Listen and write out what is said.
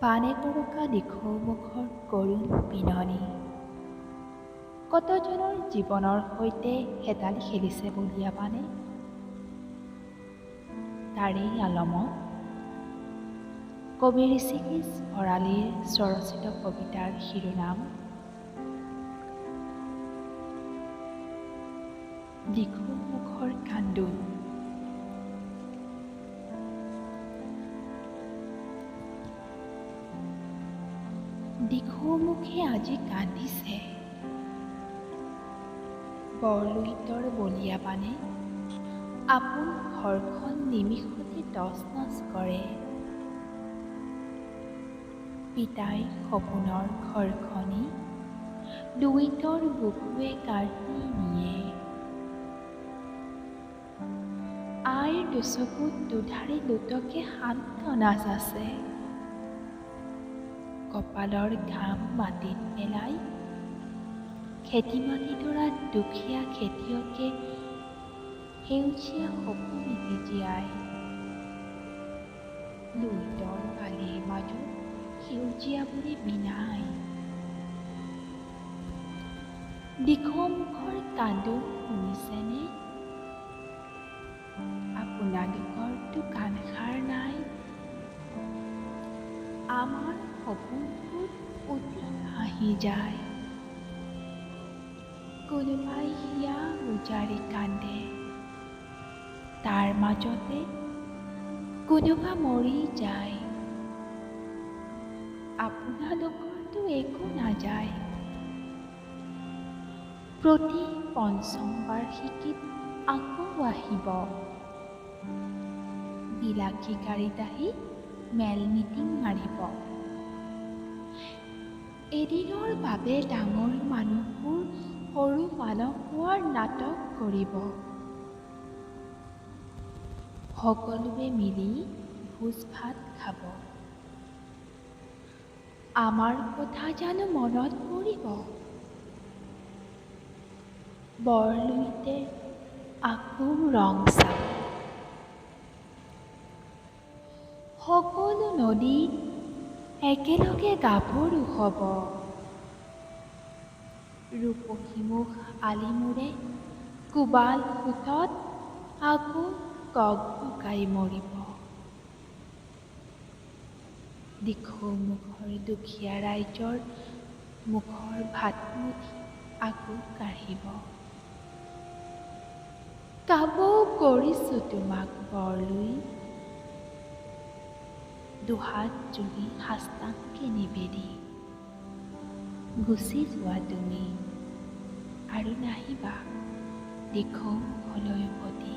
বানে গৰকা দিখৌমুখৰ কৰুণ বিননি। কতজনৰ জীৱনৰ সৈতে হেতালি খেলিছে বলিয়া বানে। তাৰেই আলমত কবি ঋষিকেশ ভৰালীৰ স্বৰচিত কবিতাৰ শিৰোনাম দিখৌমুখৰ কান্দোন। দিখৌমুখে আজি কান্দিছে, বৰলুইতৰ বলিয়া বানে আপোন ঘৰখন নিমিষতে তচনচ কৰে। পিতাইৰ সপোনৰ ঘৰখনি লুইতৰ বুকুৱে কাঢ়ি নিয়ে। আইৰ দুচকুত দুধাৰি লোতকে সান্তনা যাচে। কপালৰ ঘাম মাটিত পেলাই খেতি মাটিডৰাত দুখীয়া খেতিয়কে সেউজীয়া সপোন এটি জীয়াই। লুইতৰ বালিৰ মাজত সেউজীয়াবোৰে বিনায়। দিখৌমুখৰ কান্দোন শুনিছেনে? আপোনালোকৰতো কাণসাৰ নাই। আমাৰ সপোনবোৰ অতি ভাঁহি যায়। কোনোবাই হিয়া উজাৰি কান্দে, তাৰ মাজতে কোনোবা মৰি যায়। আপোনালোকৰতো একো নাযায়। প্ৰতি পঞ্চম বাৰ্ষিকীত আকৌ আহিব। বিলাসী গাড়ীত আহি মেল মিটিং মাৰিব। এদিনৰ বাবে ডাঙৰ মানুহবোৰ সৰু মানুহ হোৱাৰ নাটক কৰিব। সকলোৱে মিলি ভোজ ভাত খাব। আমাৰ কথা জানো মনত পৰিব? বৰলুইতে আকৌ ৰং চাব। সকলো নদী একেলগে গাভৰু হ'ব। ৰূপহীমুখ আলিমূৰে কোবাল সোঁতত আকৌ গকগকাই মৰিব। দিখৌমুখৰ দুখীয়া ৰাইজৰ মুখৰ ভাতমুঠি আকৌ কাঢ়িব। কাবৌ কৰিছোঁ তোমাক বৰলুইত, দুহাত জুৰি সাষ্টাংগে নিবেদি। গুচি যোৱা তুমি আৰু নাহিবা দিখৌমুখলৈ উভতি।